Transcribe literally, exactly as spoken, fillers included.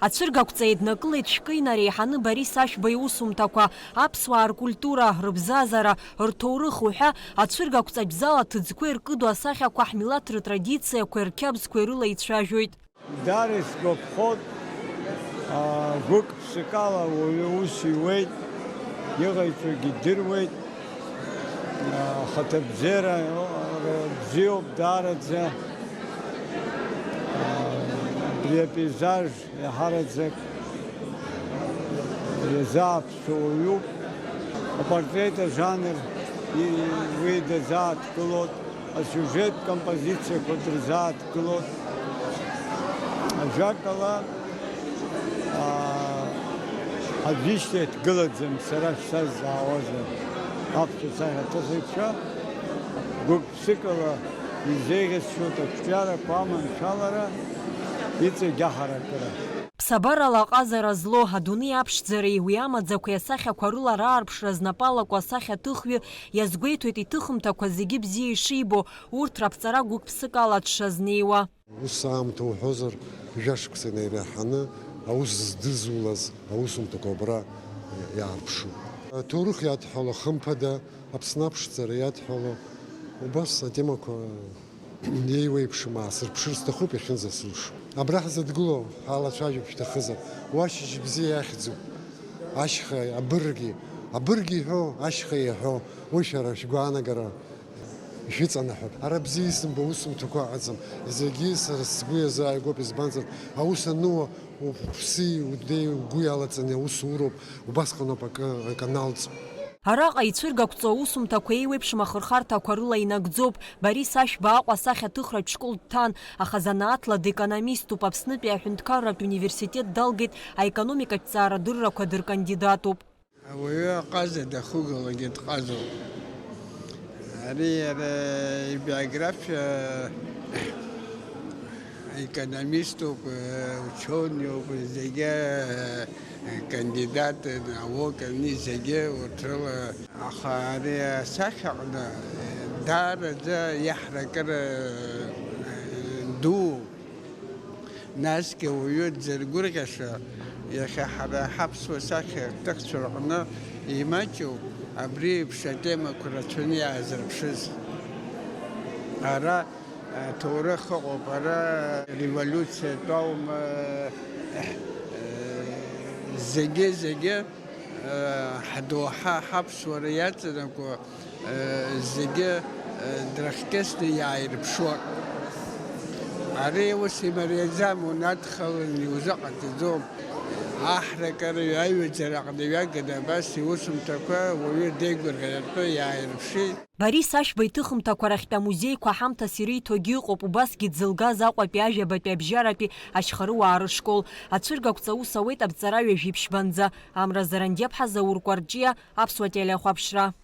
Ацәыргақәҵа еиднакылеит шәкы инареиҳаны Борис Ашәба иусумҭақәа, аԥсуаа ркультура, рыбзазара, рҭоурых уҳәа, ацәыргақәҵатә зал аҭыӡқәа иркыду асахьақәа ҳмилаҭ рытрадициақәеи рқьабзқәеи рыла ицәажәоит. Даара исгәаԥхоит, аа, гәык-ԥсыкала ауаҩы аус иуеит, иҟаиҵогьы идыруеит, аа, ахаҭабзиара, аа, бзиоуп даараӡа, аа, абри апейзаж иаҳараӡак иазааԥшуа уаҩуп. Апортрет ажанр и-, уи дазааҭгылоит. Асиужеттә композициақәа дырзааҭгылоит. Ажәакала, аа, аӡәы ишьҭахь дгылаӡам, сара шәсазҵаауазар. Аԥсуа сахьаҭыхҩцәа гәык-ԥсыкала изеиӷьасшьоит ақәҿиарақәа аманшәалара, иҵегь аҳаракыра. Ԥсабарала аҟазара злоу, адунеи аԥшӡареи уи амаӡақәеи асахьақәа рыла раарԥшра знапы алаку асахьаҭыхҩы иазгәеиҭоит иҭыхымҭақәа зегьы бзиа ишибо, урҭ раԥҵара гәык-ԥсыкала дшазнеиуа. Ус аамҭа уҳәозар, жәашықәса инареиҳаны аус здызулаз аусумҭақәа абра иаарԥшуп. Аҭоурых иадҳәало, хымԥада, Аԥсны аԥшӡара иадҳәало, убас атемақәа еиуеиԥшым аасырԥшыр сҭахуп иахьынӡасылшо. Абра ҳзыдгылоу ҳалацәажәап шәҭахызар, уашьыжь бзиа иахьӡуп, ашьха абыргьы, абыргьы иҳәо, ашьха иаҳәо, уи шәара шәгәаанагара ишәыҵанаҳәап. Ара бзиа исымбо усумҭақәа ыҟаӡам, зегьы сара сгәы иазааигәоуп, избанзар, аус ануа уԥси удеи угәы иалаҵаны аус уроуп, убасҟаноуп акы, акы аналҵ. Араҟа ицәыргақәҵоу аусумҭақәа еиуеиԥшым ахырхарҭақәа рыла инагӡоуп. Борис Ашәба Аҟәа асахьаҭыхратә школ дҭан, аха занааҭла декономиступ, Аԥснытәи аҳәынҭқарратә университет далгеит, аекономикатә ҵаарадыррақәа дыркандидатуп. Ауаҩы аҟаза дахугалогьы дҟазоуп. Ари иара ибиографиа, економиступ, учёныйуп, зегьы, кандидат, наукани зегьы урҭ рыла. Аха ари асахьаҟны даараӡа иаҳракыра дууп. Насгьы ауаҩы дзыргәырӷьаша, иахьа ҳара ҳаԥсуа сахьаҭыхцәа рҟны имаҷу абри еиԥш атемақәа рацәаны иаазырԥшыз. Ара аҭоурых ыҟоуп, ара револиуциа тәаума, зегьы, зегьы, ҳдоуҳа ҳаԥсуара иаҵанакуа, зегьы дрыхькьысны иааирԥшуа. Ари ус имариаӡам, унадхалан иузыҟаҵаӡом. Аҳракыра, аҩаӡара аҟны иҩаганы абас иусумҭақәа уаҩы деигәырӷьаратәы иааирԥшит. Борис Ашәба иҭыхымҭақәа рахьтә амузеиқәа ҳамҭас ириҭогьы ыҟоуп, убасгьы дзылгаз Аҟәатәи ажәабатәи абжьаратәи ашьхарыуаа рышкол. Ацәыргақәҵа аус ауеит аԥҵара ҩажәи ԥшьбанӡа. Амра Зарандиаԥҳа, Заур Кәарҷиа, Аԥсуа телехәаԥшра.